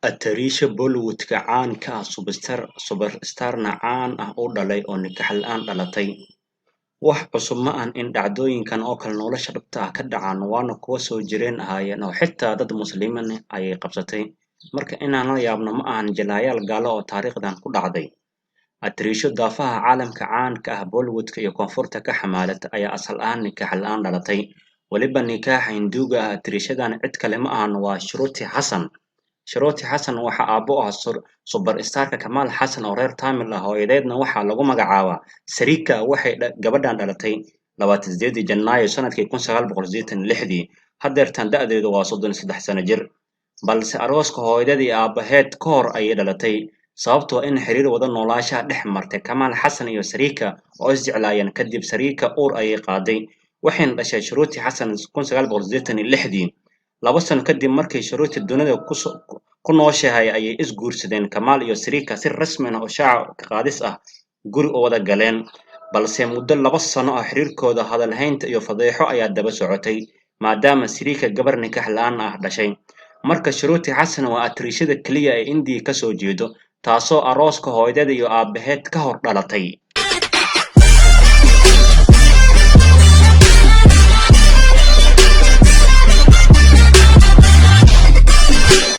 Atariisho Bollywood-ka caan ka ah superstar-na caan ah u dhalay oo nikax la'aan dhalatay. Wax cusub ma ahan in dhacdooyinkan oo kale nolosha dhabta ah ka dhacaan, waana kuwo soo jireen ahaayeen oo xitaa dad Muslimiin ah ayay qabsatay. Marka inaan la yaabno ma ahan jilayaal gaalo oo taariikhdan ku dhacday. Atariisho daafaha caalamka caan ka ah Bollywood-ka iyo koonfurta ka xamaalata ayaa asal ahaan nikax la'aan dhalatay. Weliba nikaaxa Hinduuga ah atariishadan cid kale ma ahan, waa Shruti Xasan. Shruti Xasan waxaa aabbo u ah superstar-ka Kamaal Xasan oo reer Tamil ah, hooyadeedna waxaa lagu magacaabaa Sarika. Waxay gabadhan dhalatay 28 Janaayo sanadkii 1986. Haddeertan da'deedu waa 33 sano jir. Balse arooska hooyadeed iyo aabbaheed ka hor ayay dhalatay, sababtoo in xiriir wada noolaanshaha dhex martay Kamaal Xasan iyo Sarika oo is jeclaayeen. Kadib Sarika uur ayay qaaday, waxayna dhashay Shruti Xasan 1986. 2 sano kadib markii Shruti dunida ku nooshahay ayay is guursadeen Kamaal iyo Sarika, si rasmi ah oo shaaca ka qaadis ah guri u wada galeen. Balse muddo 2 sano ah xiriirkooda hadal haynta iyo fadeexo ayaa daba socotay, maadaama Sarika gabar nikax la'aan ah dhashay. Marka Shruti Xasan waa atariishada kaliya ee Indiya ka soo jeedo taasoo arooska hooyadeed iyo aabbaheed ka hor dhalatay.